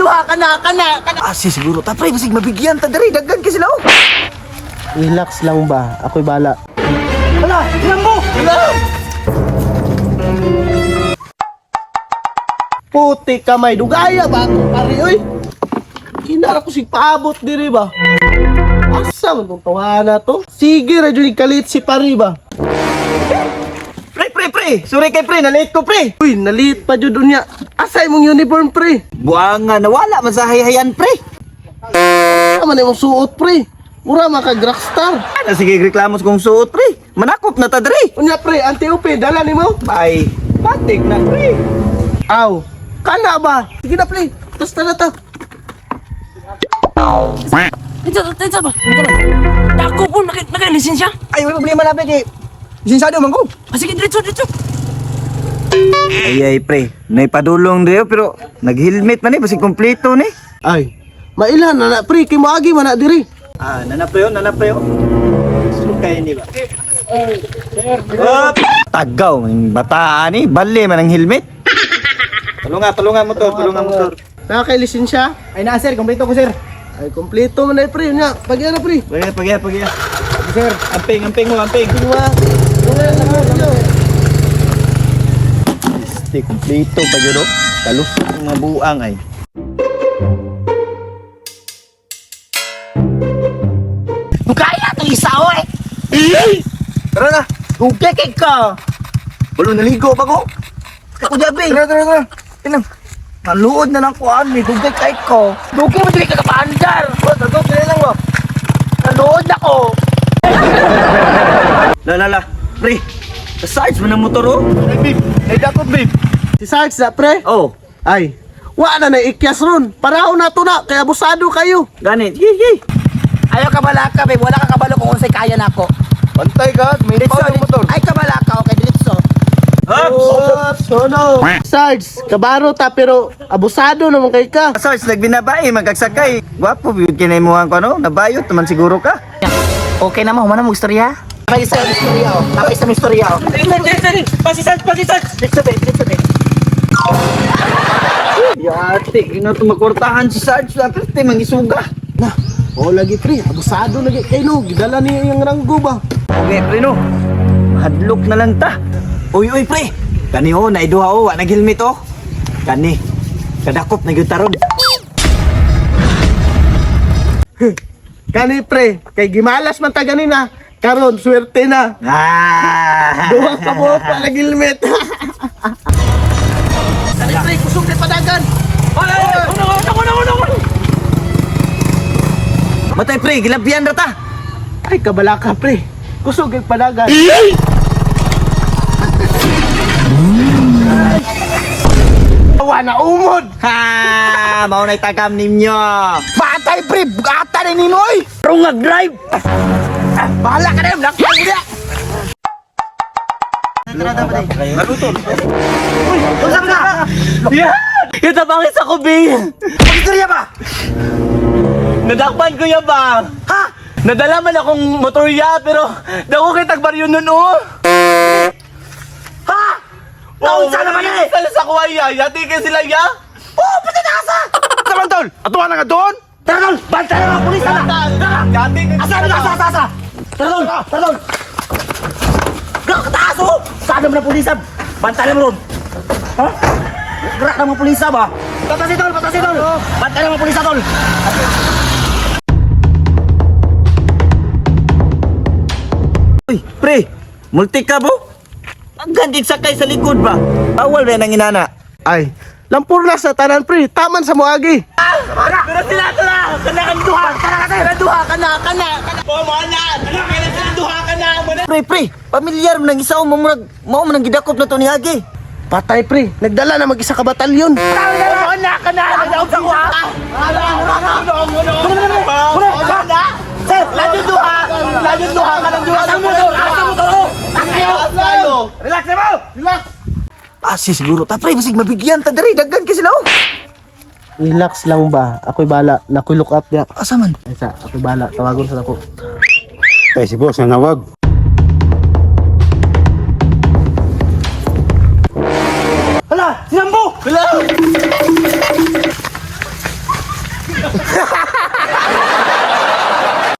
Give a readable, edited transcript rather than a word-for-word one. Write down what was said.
duha kana kana kana. Ah, si siguro ta pre, basig mabigyan ta diri, daghan kay sila oh. Relax lang ba? Ako'y bala. Hala, tinambo. Hala. Puti kamay, dugaya ba ako pare oy? Kinara ko sig paabot diri ba? Asa man tong tawana to? Sige ra jud kalit si pare ba? Pre, pre, pre. Sorry kay pre, na-late ko pre. Uy, nalit pa jud unya. Asa imong uniform pre? Buanga nawala man sa hayhayan pre. Asa man imong suot pre? Mura man kag rockstar. Ana sige reklamo sa kong suot pre. Manakop na ta diri. Unya pre, anti-UP dala nimo? Ay, patik na pre. Aw, kana ba? Sige na pre, tas na ta. Unsa unsa ba? Dako po naka naka lisensya. Ay, wala problema na pre kay. Lisensyado man ko. Ah, sige, diretso diretso. Ay ay pre, naipadulong diri pero nag-helmet man ni basig kompleto ni. Ay, mailan na na pre, kay moagi man na diri. Ah, nana pre, oh, nana pre. oh. Sukay ni ba? Up! Tagaw, ang bataan ni, bali man ang helmet. Tulungan, tulungan motor, tulungan motor. Naka kay lisensya? Ay na sir, kompleto ko sir. Ay, kompleto man na pre. Unya, pagyan na pre. Pagya, pagya, pagya. Sir, Amping, amping mo, amping. Diba? Este, kompleto pa yun, oh. Kalusot ang mga buang ay. Dugaya tong isa oy. Tara na! Dugay kay ka. Wala, naligo pa ko. Ako jabi. Tara, tara, tara. Tinang, naluod na lang kuan, may dugay kay ko. Dugay mo dili ka kapaandar. Oh, tagaw, kaya lang ba? Naluod ako. La, la, la. Pre, sarge mo ng motor, oh. Ay, babe. Ay, dakot, babe. Si Sarge na, pre. Oh, Ay, wa na na ikyas ron. Paraw na to na, kaya abusado kayo. gani. Sige, sige. Ayaw ka balaka, babe. Wala ka kabalo kung unsay kaya nako. Pantay ka, may Diretso. Ay kabalaka, okay, diretso. Ups! Oops, oh no. Sarge, kabaro ta, pero abusado naman kay ka. Sarge, nagbinabae, magkagsakay. Gwapo, yun kinaimuhan ko, ano? Nabayot naman siguro ka. Okay na mo, humana mo istorya. Kapag isa yung istorya, oh. Kapag isa yung istorya, oh. Pasisal, pasisal. Diretso, babe, diretso, babe. Yate, ino tumakortahan si Sarge. Aperte, mangisuga. Na, oh lagi pre, abusado lagi kay no. Gidala niya yung ranggo ba? Okay, pre, no. Hadlok na lang ta. Uy, uy, pre. Kani, oh, naiduha, oh. Wa nag-helmet, oh. Kani, kadakop na gyud taron. Kani pre, kay gimalas man ta ganina. Karon swerte na. Ah! Duha ka mo pa nag-helmet. Kani pre, kusog na padagan. Ay, ay, ay. Una, una, una, una, una. Matay, pre, gilabian ra ta. Ay, kabalaka pre. Kusog kay padagan. Awa na umod. Ha! Mao na'y tagam ninyo. Batay, pre! Bugata ni Ninoy! Rungag drive! Ah, bahala ka na yun! Lakpan mo na! Unsa ka? Yeah! Itabangis ako, B! Pag-istorya ba? Nadakpan ko ya ba? Ha? Nadala man akong motor ya, pero dako kay tagbaryo nun, oh! Ha? Oh, Naunsa naman eh! Sala sa kuha ya, yati kay sila ya! Oh, pati na asa! Tara tol, atuwa na nga doon. Tara tol, banta na mga pulis na! Yati kay Asa na asa asa asa? Tara tol, tara tol. Gerak ke taas oh. Sana mga pulis ah. Banta na mo ron. Ha? Gerak na mga pulis ba? Patasi tol, patasi tol. Banta na mga pulis tol. Uy, pre, multi ka bo? Ang gandit sakay sa likod ba? Bawal ba yan ang inana? Ay, lampur na sa tanan pre, taman sa moagi. Pero sila ito na! Kana kang duha! Kana duha! Kana! Kana! Kana! Oh, mga na! Kana! Kana! Kana! Duha! Kana! Mana! Pre, pre, pamilyar mo nang isaw mo murag mao man ang gidakop na to ni Agi. Patay pre, nagdala na mag-isa ka batalyon. Oh, na! Kana! Kana! Sa kuha! Sir! Lalo duha! Lalo duha! Kana duha! Asa mo to! Asa mo to! Asa mo! Relax na mo! Relax. Ah, si siguro ta pre, basig mabigyan ta diri, daghan kay sila oh. Relax lang ba? Ako'y bala, nakoy look up niya. Asa man? Ay sa, ako'y bala, tawagon sa ako. Ay, si boss, nanawag. Hala, sinambo! Wala!